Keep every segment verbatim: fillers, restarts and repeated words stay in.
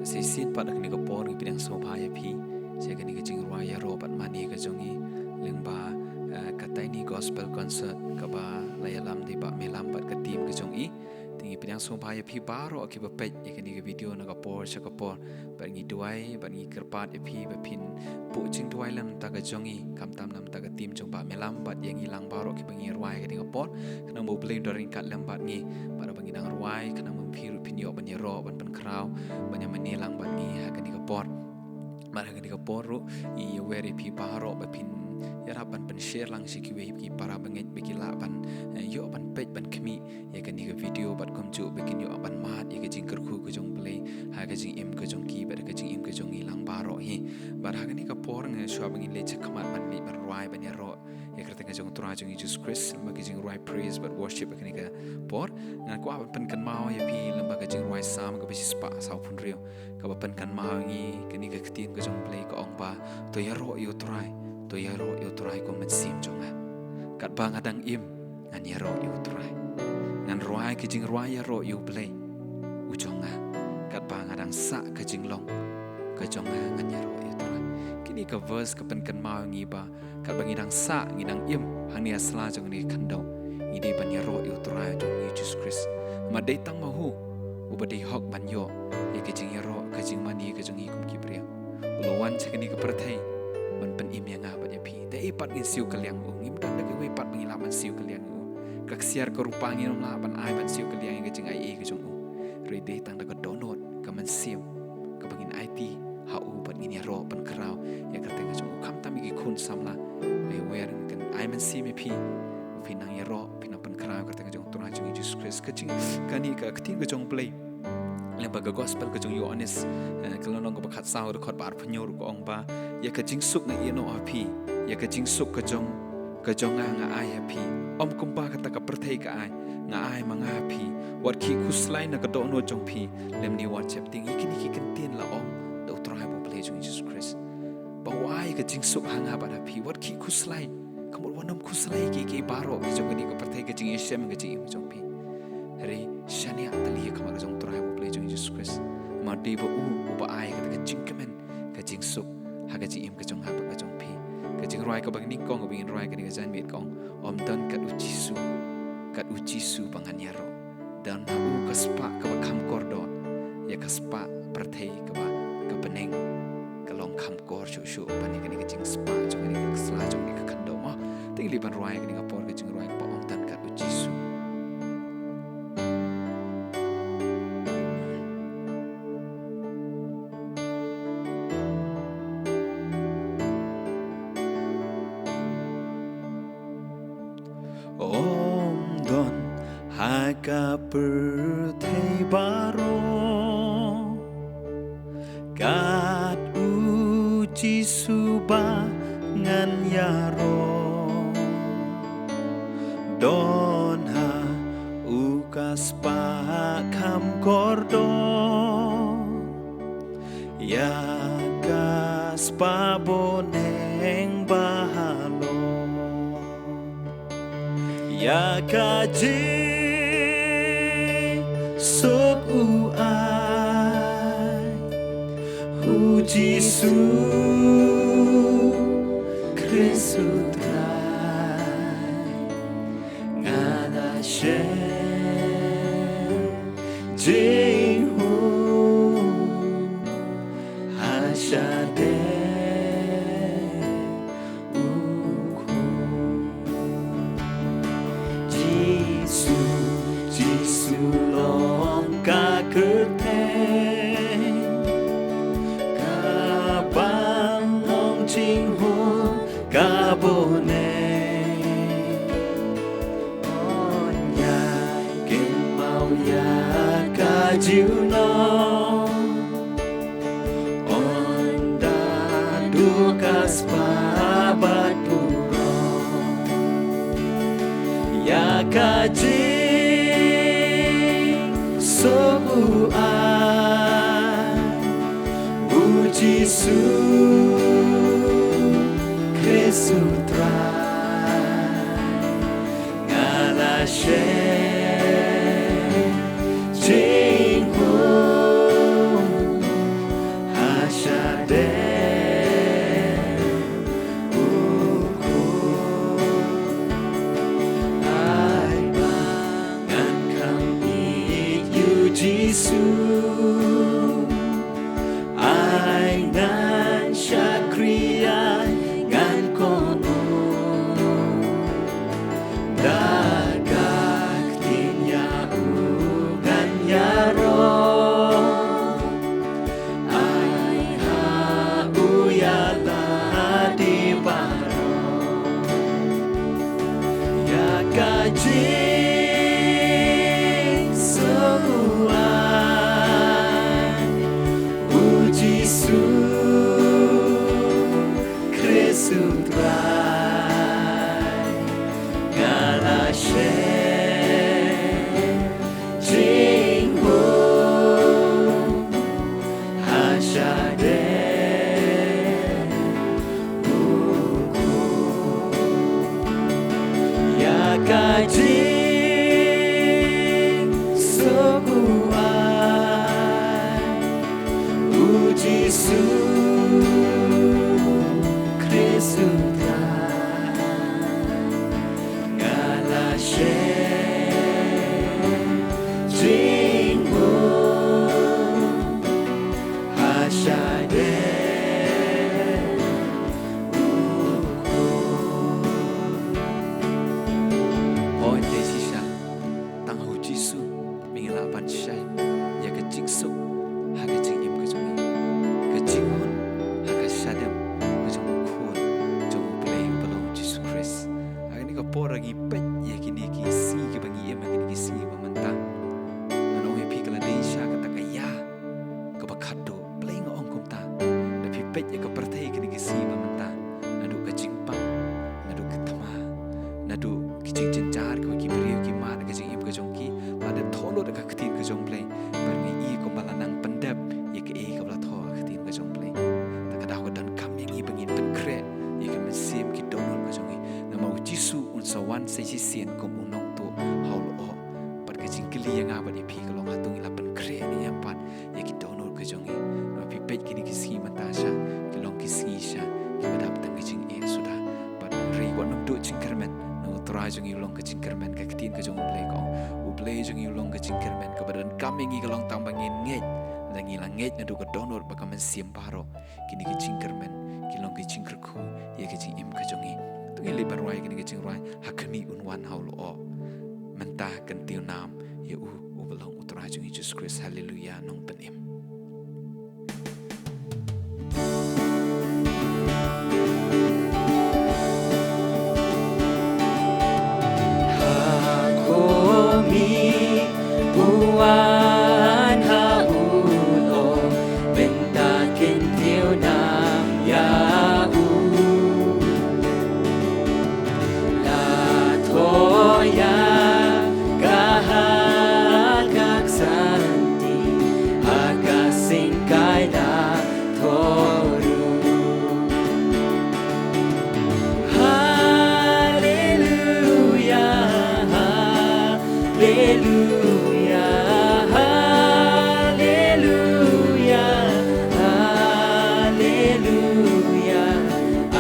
Shisien pat ha kane ka por ngi pdiang sngewbha ïa phi sha kane ka jingrwai ïaroh bad mane ka jong ngi lyngba, eh, ka Tiny Gospel Concert kaba la ïalam da i Bah Milam bad ka team ka jong i. Te ngi pdiang sngewbha ïa phi baroh kiba peit ïa kane ka video na ka por sha ka por. Bad ngi duwai bad ngi kyrpad ïa phi ba phin buh jingduwai lem na ka bynta ka jong ngi, khamtam na ka bynta ka team jong Bah Milam bad ïa ngi lang baroh kiba ngi rwai ha kane ka por. Khnang ba U Blei un da ryngkat lem bad ngi bad haba ngi dang rwai, khnang ba phi ruh phin ïoh ban ïaroh, ban pynkhraw, ban ïamane lang bad ngi ha kane ka por. Bad ha kane ka por ruh ngi ïawer ïa phi baroh ba phin ïarap ban pynshare lang sha kiwei ki para bangeit ba ki lah ban, eh, ïoh ban peit ban khmih ïa kane ka video bad kumjuh ba kin ïoh ban mad ïa ka jingkyrkhu ka jong U Blei ha ka jingim ka jong ki bad ka jingim ka jong ngi lang baroh hi. Bad ha kane ka por, nga shuwa ba ngin leit shakhmat ban leit ban rwai ban ïaroh ïa ka kyrteng ka jong U Trai jong ngi Jisu Khrist lyngba ka jingrwai praise bad worship ha kane ka por, ngan kwah ban pynkynmaw ïa phi lyngba ka jingrwai Salm kaba shispah sawphew hynriew, kaba pynkynmaw ïa ngi kane ka ktien ka jong U Blei, ka ong ba, "To ïaroh ïa U Trai, to ïaroh ïa U Trai, ko mynsiem jong nga. Katba nga dang im, ngan ïaroh ïa U Trai. Ngan rwai ka jingrwai ïaroh ïa U Blei u jong nga. Katba nga dang sah ka jinglong ka jong nga, ngan ïaroh ïa U Trai." Kine ki verse ki pynkynmaw ïa ngi ba katba ngi dang sah, ngi dang im hangne ha sla jong kane ka khyndew, ngi dei ban ïaroh ïa U Trai jong ngi Jisu Khrist. Namar dei tang ma u uba dei hok ban ïoh ïa ka jingïaroh, ka jingmane ka jong ngi kum ki briew. U la wan sha kane ka pyrthei ban pynim ïa nga bad ïa phi. Te ei pat ngin siew kylliang ïa u? Ngim don da kawei pat ba ngi lah ban siew kylliang ïa u. Ka ksiar ka rupa ngim lah ban ai ban siew kylliang ïa ka jingaiei ka jong u. Hynrei dei tang da ka dohnud, ka mynsiem kaba ngin aiti ha u bad ngin ïaroh pynkhraw ïa ka kyrteng ka jong u. Khamtam ïa ki khun samla, ngi wer, ngan ai mynsiem ïa phi ba phin nang ïaroh, phin nang pynkhraw ïa ka kyrteng ka jong U Trai jong ngi Jisu Khrist. Ka jing, kane ka ktien ka jong U Blei lyngba ka gospel ka jong u Ïoannis, eh, ka lynnong kaba khatsaw, dkhot ba arphew hynñiew ruh ka ong ba, "Ïa ka jingsuk nga ïehnoh ha phi, ïa ka jingsuk ka jong, ka jong nga nga ai ha phi. Ym kumba kata ka pyrthei ka ai, nga ai ma nga ha phi. Wat khih khuslai na ka dohnud jong phi, lymne wat sheptieng." Ïa kine ki kyntien la ong da U Trai bad U Blei jong ngi Jisu Khrist ba u ai ka jingsuk ha nga bad ha phi. Wat khih khuslai. Ka mut wat nym khuslai ïa kiei kiei baroh ki jong kane ka pyrthei, ka jingïashem, ka jingim ka jong phi. Hynrei shaniah tylli ha khmat ka jong U Trai bad U Blei jong ngi Jisu Khrist. Namar dei ba u uba ai kata ka jingkmen, ka jingsuk ha ka jingim ka jong nga bad ka jong phi. Ka jingrwai kaba nyngkong kaba ngin rwai kane ka janmiet ka ong, "Ym don kat U Jisu, kat U Jisu ba ngan ïaroh. Don ha u ka spah kaba kham kordor ïa ka spah pyrthei kaba, ka bneng ka long kham kor shuh shuh ban ïa kane ka jingspah jong kane ka sla jong kane ka khyndew." Mo, te ngi leit ban rwai kane ka por, ka jingrwai kaba ong, "Don kat U Jisu." Ym don ha ka pyrthei baroh kat U Jisu ba ngan ïaroh. Don ha u ka spah kham kordor ïa ka spah bneng ba halor. Ïa ka jingsuk u ai U Jisu Khrist U Trai. Nga la shem jinghun ha shadien u khun. Jisu, Jisu long ka kyrteng kaban long jinghun ka bneng. Yn ïai kynmaw ïa ka junom. Ynda duh ka spah bad burom ïa ka jingsuk u ai U Jisu Khrist U Trai. Nga la shem jinghun Haduh Blei nga ong kumta. Da phi peit ïa ka pyrthei kine ki sngi ba mynta, naduh ka jingpang, naduh ka thma, naduh ki jingjynjar kiba ki briew ki mad ha ka jingim ka jong ki, la dep thoh lut ha ka ktien ka jong Blei. Bad ngi i kumba la nang pyndep ïa kaei kaba la thoh ha ka ktien ka jong Blei. Ta ka daw ka donkam ïa ngi ba ngin pynkhreh ïa ka mynsiem ki dohnud ka jong ngi. Namar u Jisu un sa wan sa shisien kum u nongtuh ha u lyoh. Bad ka jingkylli ïa nga bad ïa phi ka long, hato ngi la pynkhreh ne em pat ïa ki dohnud ka jong ngi? Namar phi peit kine ki sngi mynta sha, ki long ki sngi sha, kiba dap tang ka jingeh suda. Bad hynrei wat nym duh jingkyrmen, namar u Trai jong ngi u long ka jingkyrmen, ka ktien ka jong u Blei ka ong. U Blei jong ngi u long ka jingkyrmen, kaba donkam ïa ngi ka long tang ba ngin ngeit, lada ngi la ngeit naduh ka dohnud bad ka mynsiem baroh, kine ki jingkyrmen ki long ki jingkyrkhu ïa ka jingim ka jong ngi. To ngin leit ban rwai kine ki jingrwai, Ha khmih un wan ha u lyoh. Mynta kyntiew nam ïa u, uba long u Trai jong ngi Jisu Khrist. Haleluia, nongpynim. Ha khmih u wan ha u lyoh, mynta kyntiew nam ïa u. La thoh ïa ka ha ka ksangti, ha ka syngkai la thoh ruh. Haleluia, haleluia, haleluia, haleluia.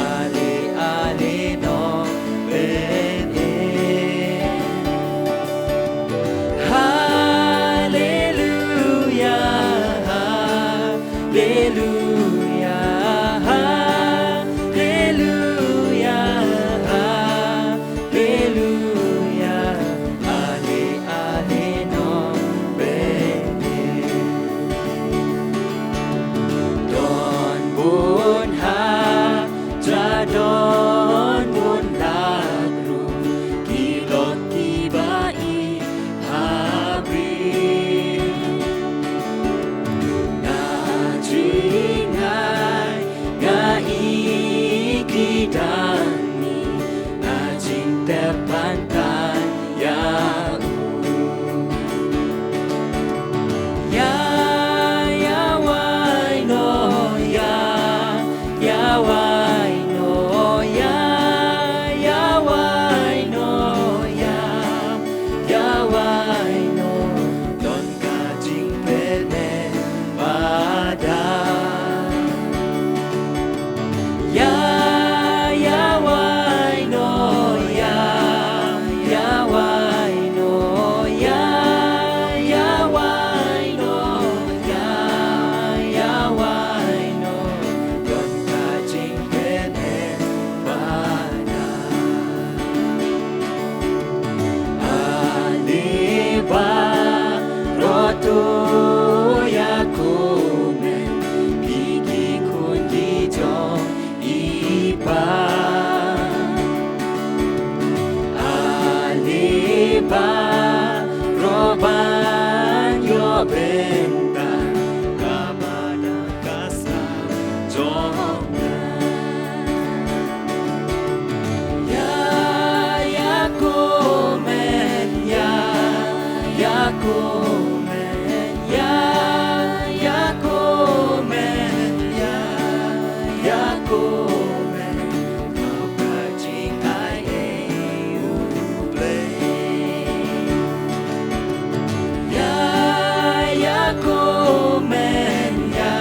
Ale, ale, nongpynim. Haleluia, haleluia, haleluia, haleluia. Ale, ale, nongpynim. Don bun ha, ja don bun lak ruh, ki lok kiba i ha briew. Na jngai nga i ki dang mih, na jingtep ban tang ïa u. Ïa, ïa wai noh ïa, ïa wai noh ïa, ïa wai noh ïa, ïa wai noh. Don ka jingpynim bad ïa, ïa wai noh ïa, ïa wai noh ïa, ïa wai noh ïa, ïa wai noh. Don ka jingpynim bad ïa. Ale baroh to ïa kmen, phi ki khun ki jong i Pa. Ale baroh ban ïoh bynta, kaba da ka snam jong nga. Ïa, ïa kmen ïa, ïa kmen ïa, ïa kmen ïa, ïa kmen. Kaba jing ai ei u Blei. Ïa, ïa kmen ïa,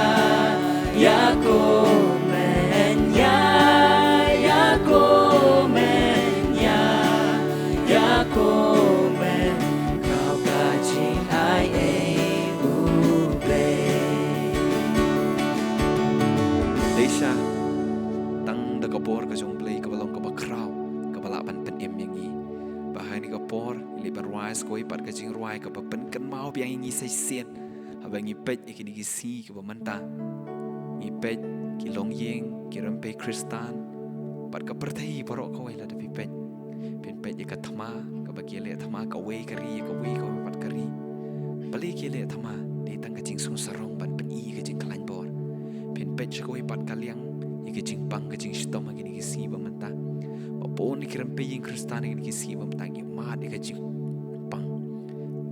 ïa kmen ïa, ïa kmen ïa, ïa kmen. Kaba jing ai ei u Blei. Dei sha tang da ka bor ka jong u Blei kaba long kaba khraw, kaba lah ban pynim ïa ngi. Bad ha kane ka por, ngi leit ban rwai sa kawei pat ka jingrwai kaba pynkynmaw biang ïa ngi sa shisien. Haba ngi peit ïa kine ki sngi kiba mynta, ngi peit ki longïing, ki rympei Khristan, bad ka pyrthei baroh kawei lada phi peit. Phin peit ïa ka thma, kaba ki leh thma kawei ka ri ïa kawei, kawei pat ka ri. Balei ki leh thma? Dei tang ka jingsngew sarong ban pyni ïa ka jingkhlaiñ. Sha kawei pat ka liang ïa ka jingpang ka jingshitom ha kine ki sngi ba mynta. Ba bun ki rympei ïing Khristan ha kine ki sngi ba mynta ngi mad ïa ka jingpang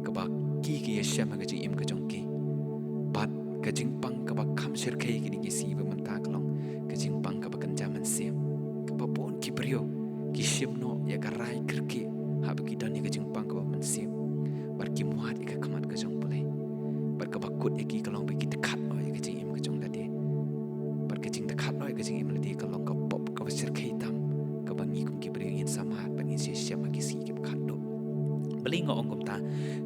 kaba ki ki ïashem ha ka jingim ka jong ki. Bad ka jingpang kaba kham shyrkhei ha kine ki sngi ba mynta ka long ka jingpang kaba kynja mynsiem. Kaba bun ki briew ki shim noh ïa ka rai kyrkieh haba ki don ïa ka jingpang kaba mynsiem. Bad kim wad ïa ka khmat ka jong U Blei. Bad kaba kut ïa ki ka long ba ki dkhot noh ïa ka jingim ka jong lade. Bad ka jingdkhot noh ïa ka jingim lade ka long ka pop kaba shyrkhei tam kaba ngi kum ki briew ngin sa mad bad ngin sa shem ha ki sngi kiba khatduh. Balei nga ong kumta?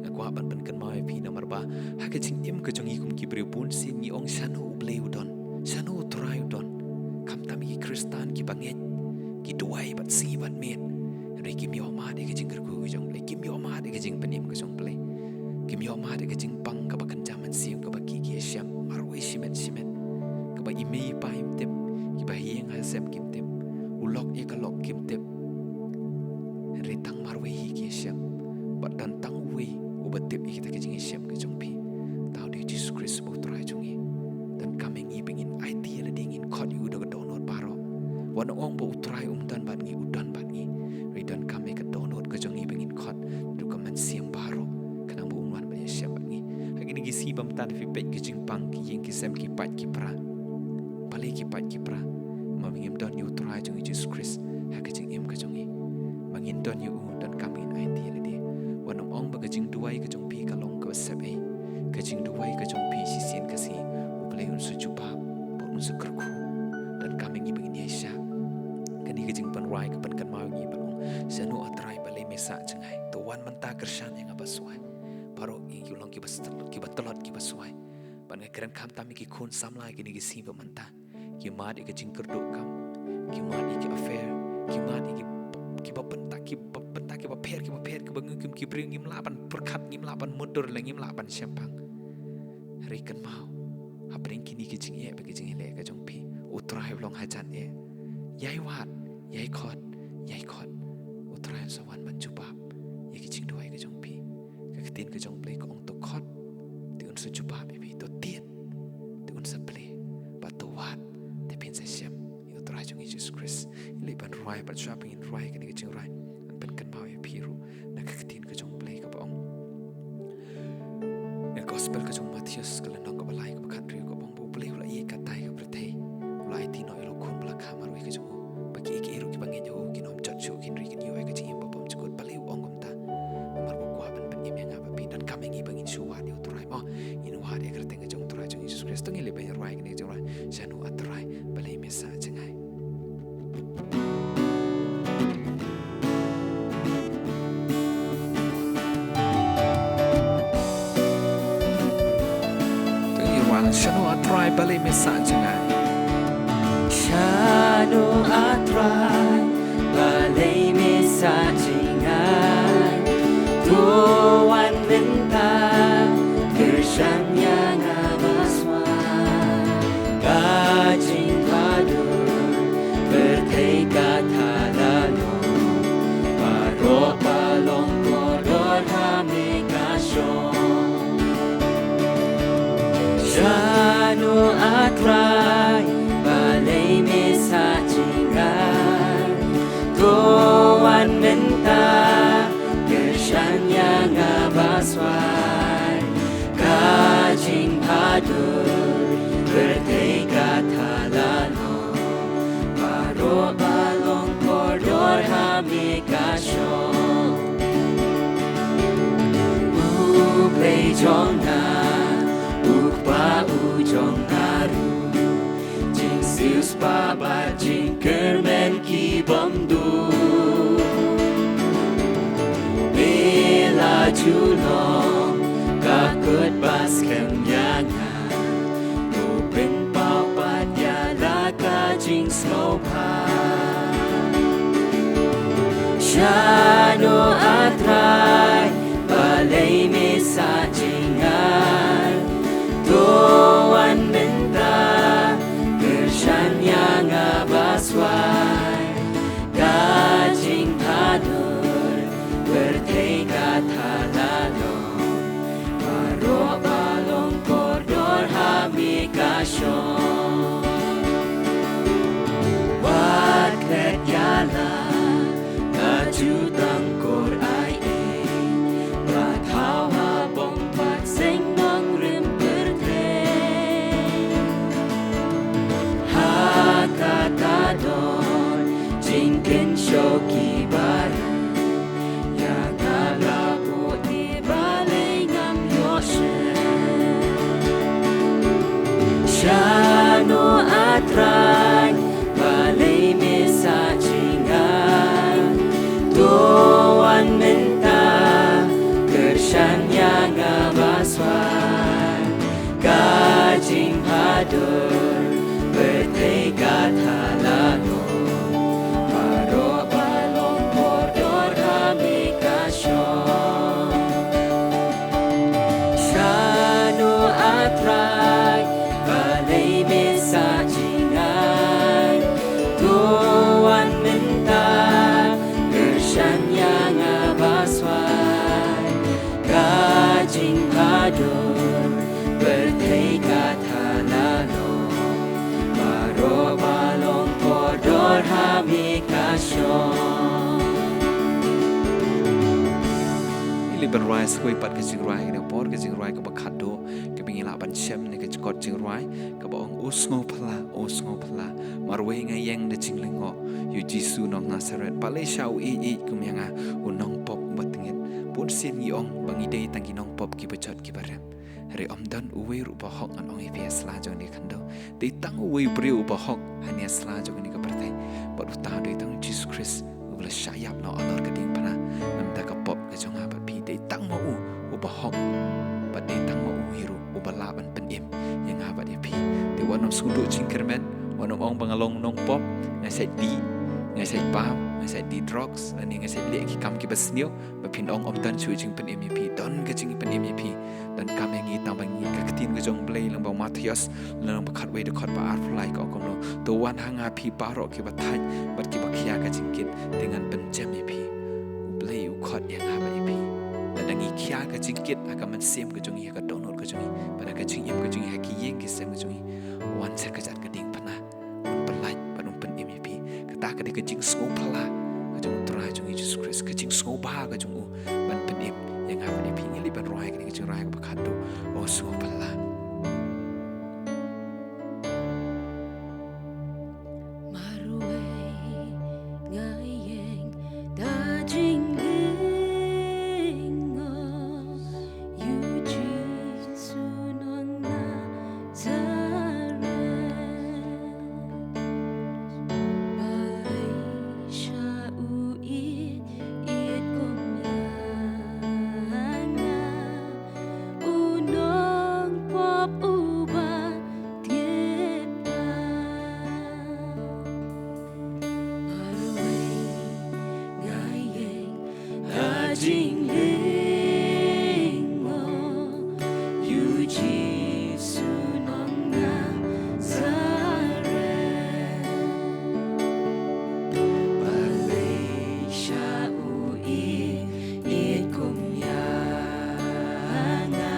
Nga kwah ban pynkynmaw ïa phi namar ba ha ka jingim ka jong ngi kum ki briew bun sien ngi ong shano U Blei u don, shano U Trai u don. Khamtam ki Khristan kiba ngeit, ki duwai bad sngi bad miet. Hynrei kim ïoh mad ïa ka jingkyrkhu ka jong U Blei, kim ïoh mad ïa ka jingpynim ka jong U Blei. Kim ïoh mad ïa ka jingpang kaba kynja mynsiem kaba ki ki ïashem marwei shimet shimet. Kaba i mei i pa im tip, kiba ha ïing ha sem kim tip, u lok ïa ka lok kim tip. Hynrei tang marwei hi ki ïashem. Bad don tang uwei uba tip ïa kita ki jingïashem ka jong phi. Uta u dei U Jisu Khrist uba U Trai jong ngi. Donkam ïa ngi ba ngin aiti ïa lade, ngin khot ïa u da ka dohnud baroh. Wat ong ba U Trai um don bad ngi, u don bad ngi. Hynrei donkam ïa ka dohnud ka jong ngi ba ngin khot da ka mynsiem baroh. Khnang ba un wan ban ïashem bad ngi. Ha kine ki sngi ba mynta lada phi peit ki jingpang ki ïing ki sem ki pait ki pra. Balei ki pait ki pra? Namar ba ngim don ïa U Trai jong ngi U Jisu Khrist ha ka jingim ka jong ngi. Ba ngin don ïa u donkam ngin aiti ïa lade. Wat ong ba ka jingduwai ka jong phi ka long kaba sep ei. Ka jingduwai ka jong phi shisien ka sngi U Blei un sa jubab bad un sa kyrkhu. Donkam ïa ngi ba ngin ïaishah. Kane ka jingpynrwai ka pynkynmaw ïa ngi ban ong, shano A Trai, balei me sah jngai? To wan mynta, kyrshan ïa nga baswai. Baroh ngi ki long kiba stel-, kiba tlot kiba swai. Bad nga kren khamtam ïa ki khun samla kine ki sngi ba mynta. Ki mad ïa ka jingkyrduh kam. Ki mad ïa ki affair. Ki mad ïa ki, kiba bynta, kiba bynta, kiba pher, kiba pher, kiba ngi kum ki briew ngim lah ban pyrkhat, ngim lah ban mutdur lane ngim lah ban shemphang. Hynrei kynmaw, hapdeng kine ki jingeh bad ki jingeh ka jong phi, U Trai u long hajan eh. Ïai wad, ïai khot, ïai khot. U Trai un sa wan ban jubab ïa ki jingduwai ka jong phi. Ka ktien ka jong U Blei ka ong, to khot, te un sa jubab ïa phi, to tied, te un sa plie, bad to wad, te phin sa shem ïa U Trai jong ngi U Jisu Khrist. Ngi leit ban rwai, bad shuwa ba ngin rwai kane ka jingrwai, ngan pynkynmaw ïa phi ruh na ka ktien ka jong U Blei kaba ong na ka gospel ka jong u Mathaios, ka lynnong kaba lai, kaba khathynriew, kaba ong ba U Blei u la ïeit katta ïa ka pyrthei, u la aiti noh ïa u khun ba la kha marwei ka jong u, ba kiei kiei ruh kiba ngeit ha u kin ym jot shuh, hynrei kin ïoh ïa ka jingim ba bymjukut. Balei u ong kumta? Namar ba u kwah ban pynim ïa nga bad phi. Donkam ïa ngi ba ngin shu wad ïa U Trai mo. Ngin wad ïa ka kyrteng ka jong U Trai jong u Jisu Khrist. To ngin leit ban rwai kane ka jingrwai, shano A Trai, balei me sah jngai? To ngin rwai, shano A Trai, balei me sah jngai? Shano A Trai, balei me sah jngai? To wan mynta, kyrshan ïa nga baswai. Ka jingkyrduh pyrthei ka thala long, baroh ba long kordor ha me ka shong. Shano A Trai, balei me sah jngai? To wan mynta, kyrshan ïa nga baswai. Ka jingkyrduh pyrthei ka thala long, baroh ba long kordor ha me ka shong. U Blei jong nga, U Kpa u jong nga ruh, jingsiewspah bad jingkyrmen ki bym dur. Me la ju long ka kut ba skhem ïa nga, u pynpaw pat ïa la ka jingsngewbha. Shano A Trai, balei me sah jngai? To wan mynta, kyrshan ïa nga baswai. Ka jingkyrduh pyrthei ka thala long, baroh ba long kordor ha me ka shong. Shano A Trai, balei me sah jngai? To wan mynta, kyrshan ïa nga baswai. Ka jingbhadur, pyrthei ka thala noh. Baroh ba long kordor ha me ka shong. Shano A Trai, balei me sah jngai? To wan mynta, kyrshan ïa nga baswai. Ka jingbhadur, pyrthei ka thala noh. Baroh ba long kordor ha me ka shong. Ngi leit ban rwai sa kawei pat ka jingrwai, kane ka por ka jingrwai kaba khatduh, kaba ngi lah ban shem ne ka jingkot jingrwai, kaba ong: O sngewphylla, o sngewphylla, marwei nga ïeng da jinglyngngoh ïa u Jisu nong Nasaret. Balei sha u ïeit ïeit kum ïa nga, u nongpop uba tngit? Bunsien ngi ong ba ngi dei tang ki nongpop kiba jot kiba rem. Hynrei ym don uwei ruh uba hok, ngan ong ïa phi, ha sla jong kane ka khyndew. Dei tang uwei u briew uba hok hangne ha sla jong kane ka pyrthei. Bad uta u dei tang u Jisu Khrist, uba la shah ïap na halor ka diengphna namar ka pop ka jong nga bad phi. Dei tang ma u uba hok, bad dei tang ma u hi ruh uba lah ban pynim ïa nga bad ïa phi. Te wat nym sngewduh jingkyrmen, wat nym ong ba nga long nongpop, nga shait dih, nga shait bam, nga shait dih drugs, lane nga shait leh ki kam kiba sniew, ba phin ong ym don shuh jingpynim ïa phi. Don ka jingpynim ïa phi. Donkam ïa ngi tang ba ngi, ka ktien ka jong U Blei lyngba u Mathaios, lynnong ba khatwei, dkhot ba arphew lai, ka ong kumno: To wan ha nga phi baroh kiba thait bad kiba khia ka jingkit, te ngan pynjem ïa phi. U Blei u khot ïa nga bad ïa phi. Lada ngi khia ka jingkit ha ka mynsiem ka jong ngi, ha ka dohnud ka jong ngi, bad ha ka jingim ka jong ngi, ha ki ïing ki sem ka jong ngi, wan sha kajat ka diengphna, un pyllait bad un pynim ïa phi. Kata ka dei ka jingsngewphylla ka jong U Trai jong ngi Jisu Khrist, ka jingsngewbha ka jong u ban pynim ïa nga bad ïa phi. Ngi leit ban rwai kane ka jingrwai kaba khatduh, O sngewphylla. Marwei nga ïeng da jinglyngngoh ïa u Jisu nong Nasaret. Balei sha u ïeit ïeit kum ïa nga, u nongpop uba tngit bha. Marwei nga ïeng ha jinglyngngoh ïa u Jisu nong Nasaret. Balei sha u ïeit ïeit kum ïa nga,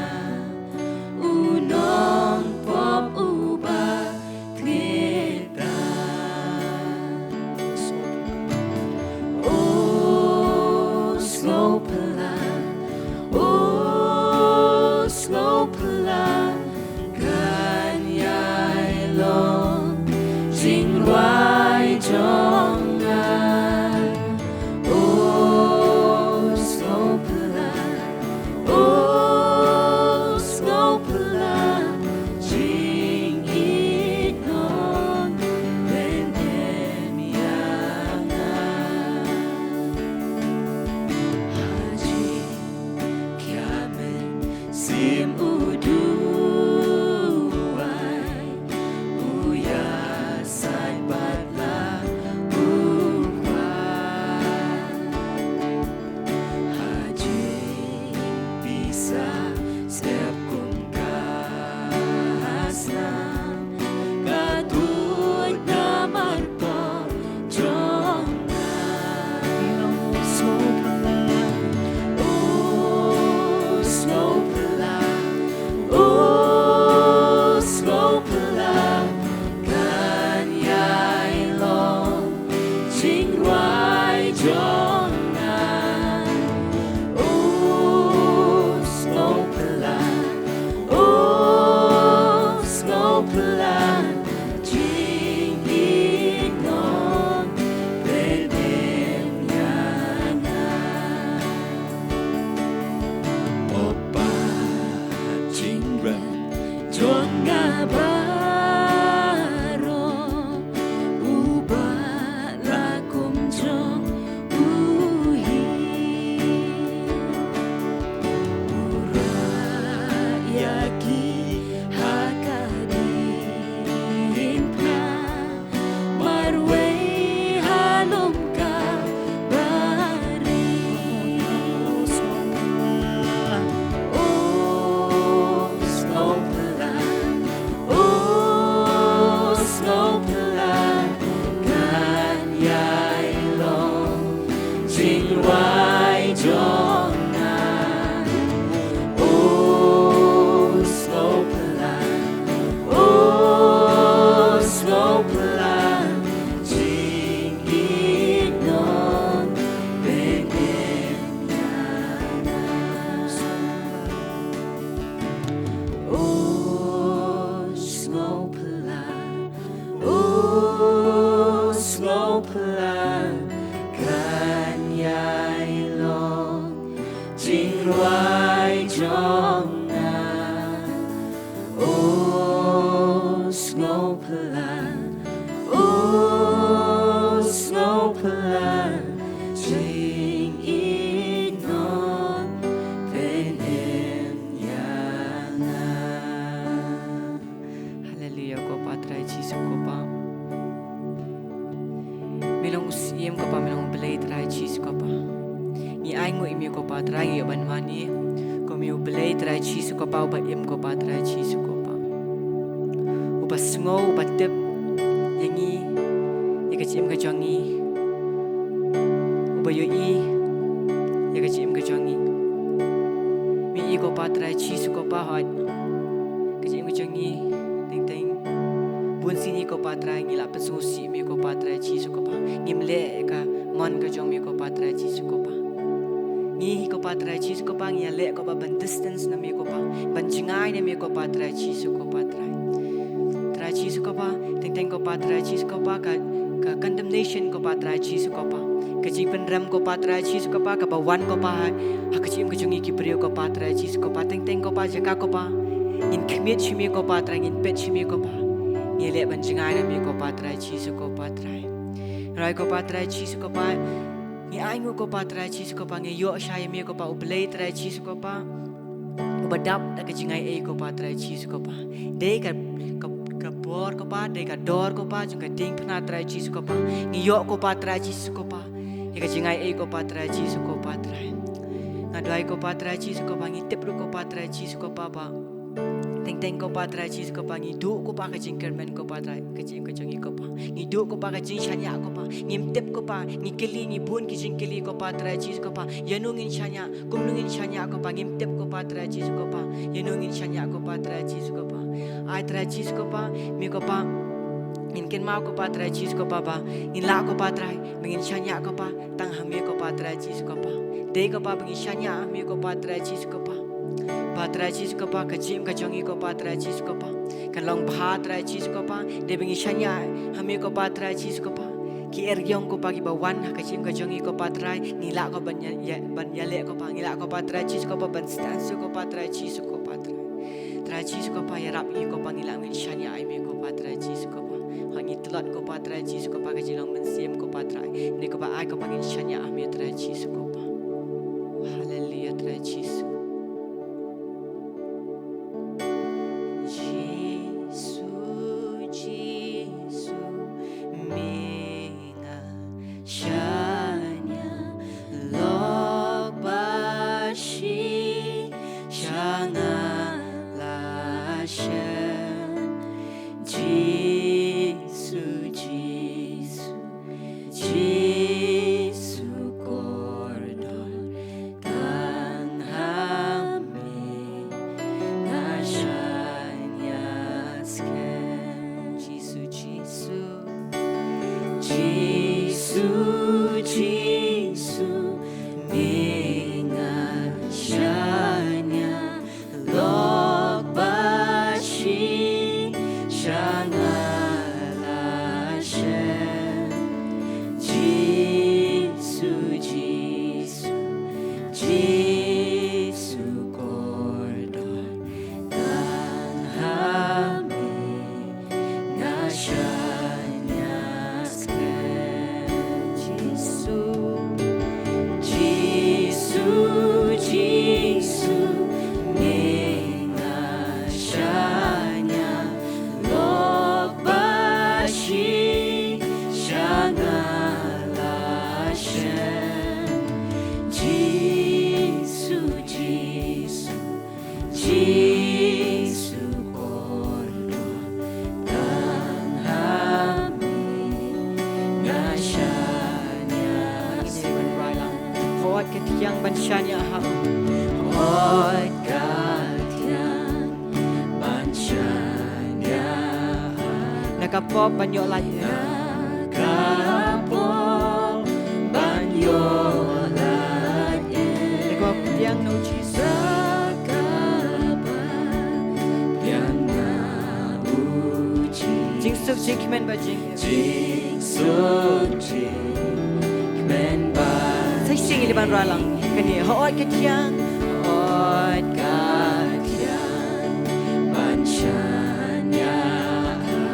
u nongpop uba tngit bha. O sngewphylla, o sngewphylla, kan ïai long jingrwai jong nga. O sngewphylla, o sngewphylla, jingïeit nong pynim ïa nga. Ha jingkhia mynsiem u duwai, u ïasaid bad la u kwah. Ha jingpisa step kum ka hasnam, ka tuid namar pop jong nga. O sngewphylla, o sngewphylla, o sngewphylla, kan ïai long jingrwai jong nga. O sngewphylla, o sngewphylla, jingïeit nong pynim ïa nga. O Kpa, jingrem jong nga ba Pla, oh, sngewpla, jingïeit nongpynim ïa nga. Haleluya, ko Pa Trai Jisu ko Pa. Me long u Syiem ko Pa, me long u Blei Trai Jisu ko Pa. Ngi ainguh ïa me ko Pa Trai, ngi ïoh ban mane ïa me u Blei Trai Jisu ko Pa, uba im ko Pa Trai Jisu ko Pa. Uba sngew, uba tip ïa ngi, ïa ka jingim ka jong ngi. Uba ïohi ïa ka jingim ka jong ngi. Me ïohi ko Pa Trai Jisu ko Pa, hooid ka jingim ka jong ngi, teng teng bun sien ko Pa Trai, ngi la pynsngewsih ïa me ko Pa Trai Jisu ko Pa. Ngim leh ïa ka mon ka jong me ko Pa Trai Jisu ko Pa. Ngi hi ko Pa Trai Jisu ko Pa, ngi ïaleh ko Pa ban distance na me ko Pa, ban jngai na me ko Pa Trai Jisu ko Pa Trai. Trai Jisu ko Pa, teng teng ko Pa Trai Jisu ko Pa, ka, ka condemnation ko Pa Trai Jisu ko Pa, ka jingpynrem ko Pa Trai Jisu ko Pa, kaba wan ko Pa ha, ha ka jingim ka jong ngi ki briew ko Pa Trai Jisu ko Pa, teng teng ko Pa, jaka ko Pa ngin khmih sha me ko Pa Trai, ngin peit sha me ko Pa. Ngi leh ban jngai na me ko Pa Trai Jisu ko Pa Trai. Hynrei ko Pa Trai Jisu ko Pa, ngi ainguh ko Pa Trai Jisu ko Pa, ngi ïoh shai ïa me ko Pa, u Blei Trai Jisu ko Pa, uba dap da ka jingaiei ko Pa Trai Jisu ko Pa. Dei ka, ka, ka bor ko Pa, dei ka dor ko Pa jong ka diengphna Trai Jisu ko Pa. Ngi ïoh ko Pa Trai Jisu ko Pa ïa ka jingaiei ko Pa Trai Jisu ko Pa Trai. Nga duwai ko Pa Trai Jisu ko Pa, ngi tip ruh ko Pa Trai Jisu ko Pa ba teng teng ko Pa Trai Jisu ko Pa, ngi duh ko Pa ka jingkyrmen ko Pa Trai, ka jingim ka jong ngi ko Pa. Ngi duh ko Pa ka jingshaniah ko Pa. Ngim tip ko Pa, ngi kylli, ngi bun ki jingkylli ko Pa Trai Jisu ko Pa, ïano ngin shaniah, kumno ngin shaniah ko Pa, ngim tip ko Pa Trai Jisu ko Pa, ïano ngin shaniah ko Pa Trai Jisu ko Pa. Ai Trai Jisu ko Pa, me ko Pa, ngin kynmaw ko Pa Trai Jisu ko Pa ba ngin lah ko Pa Trai ba ngin shaniah ko Pa tang ha me ko Pa Trai Jisu ko Pa. Dei ko Pa ba ngin shaniah ha me ko Pa Trai Jisu ko Pa. Pa Trai Jisu ko Pa, ka jingim ka jong ngi ko Pa Trai Jisu ko Pa, kan long bha Trai Jisu ko Pa, dei ba ngin shaniah ha me ko Pa Trai Jisu ko Pa. Ki eriong ko Pa kiba wan ha ka jingim ka jong ngi ko Pa Trai, ngi lah ko ban ïa, ïa, ban ïaleh ko Pa, ngi lah ko Pa Trai Jisu ko Pa ban stand shuh ko Pa Trai Jisu ko Pa Trai. Trai Jisu ko Pa, ïarap ïa ngi ko Pa, ngi lah ngin shaniah ïa me ko Pa Trai Jisu ko Pa. Ha ngi tlot ko Pa Trai Jisu ko Pa ka jinglong mynsiem ko Pa Trai. Ne ko Pa ai ko Pa ngin shaniah ha me Trai Jisu ko Pa. Haleluya Trai Jisu. Jisu, Jisu, me nga shaniah, lok ba shi sha nga la shem. Jisu, Jisu, Jisu kordor, tang ha me nga shaniah skhem. Jisu, Jisu, Jisu, Jisu, me nga shaniah, lok ba shi sha nga la shem. Jisu, Jisu, Jisu kordor, tang ha me nga shaniah skhem. Jisu, Jisu, Jisu, me nga shaniah, lok ba shi sha nga la shem. Jisu, Jisu, Jisu kordor, tang ha me nga shaniah. Hooid ka thiang ban shaniah ha. Hooid ka thiang ban shaniah ha. Na ka pop ban ïoh lait. Na ka pop ban ïoh lait. Ka pop thiang na u Jisu. Ka pop thiang na u Jisu. Jingsuk jingkmen ba jing. Jingsuk jingkmen ba. Sa shisien ngi dei ban rwai lang kane. Hooid ka thiang. Hooid ka thiang ban shaniah ha.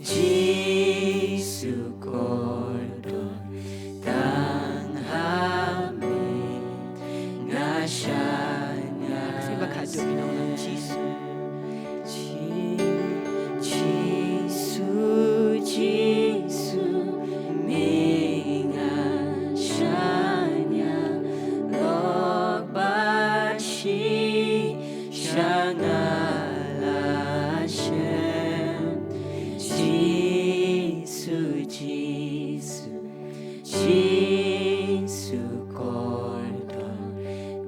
Jisu kordor, tang ha me nga shaniah. Jisu, Jisu, Jisu, me nga shaniah, lok ba shi sha nga la shem. Jisu, Jisu, Jisu kordor,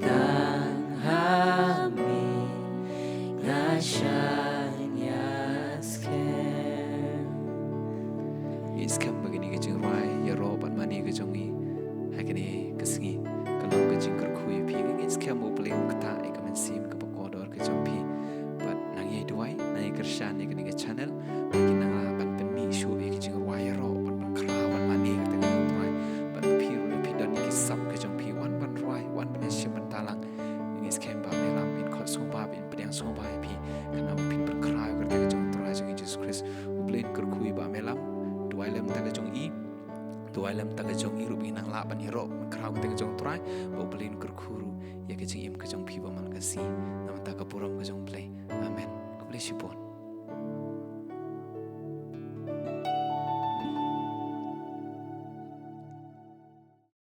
tang ha me nga shaniah skhem. Ngi skhem ba kane ka jingrwai ïaroh bad mane ka jong ngi ha kane ka sngi ka long ka jingkyrkhu ïa phi. Ngi skhem ba U Blei un ktah ïa ka mynsiem kaba kordor ka jong phi. Bad nang ïai duwai, nang ïai kyrshan ïa kane ka channel ba kin nang lah ban pynmih shuh ïa ka jingrwai ïaroh, ban pynkhraw, ban mane kata ka jong U Trai. Bad phi ruh lada phi don ïa ki sap ka jong phi, wan ban rwai, wan ban ïashim bynta lang. Ngi skhem Bah Mehlam, phin khot sngewbha, phin pdiang sngewbha ïa phi, khnang ba phin pynkhraw ïa kata ka jong U Trai jong ngi Jisu Khrist. U Blei un kyrkhu ïa Bah Mehlam. Duwai lem ta ka jong i, duwai lem ta ka jong i ruh ba ngin nang lah ban ïaroh, ban khraw kata ka jong U Trai, ba U Blei un kyrkhu ruh ïa ka jingim ka jong phi ba man ka sngi. Namar kata ka burom ka jong U Blei. Amen. Khublei shibun.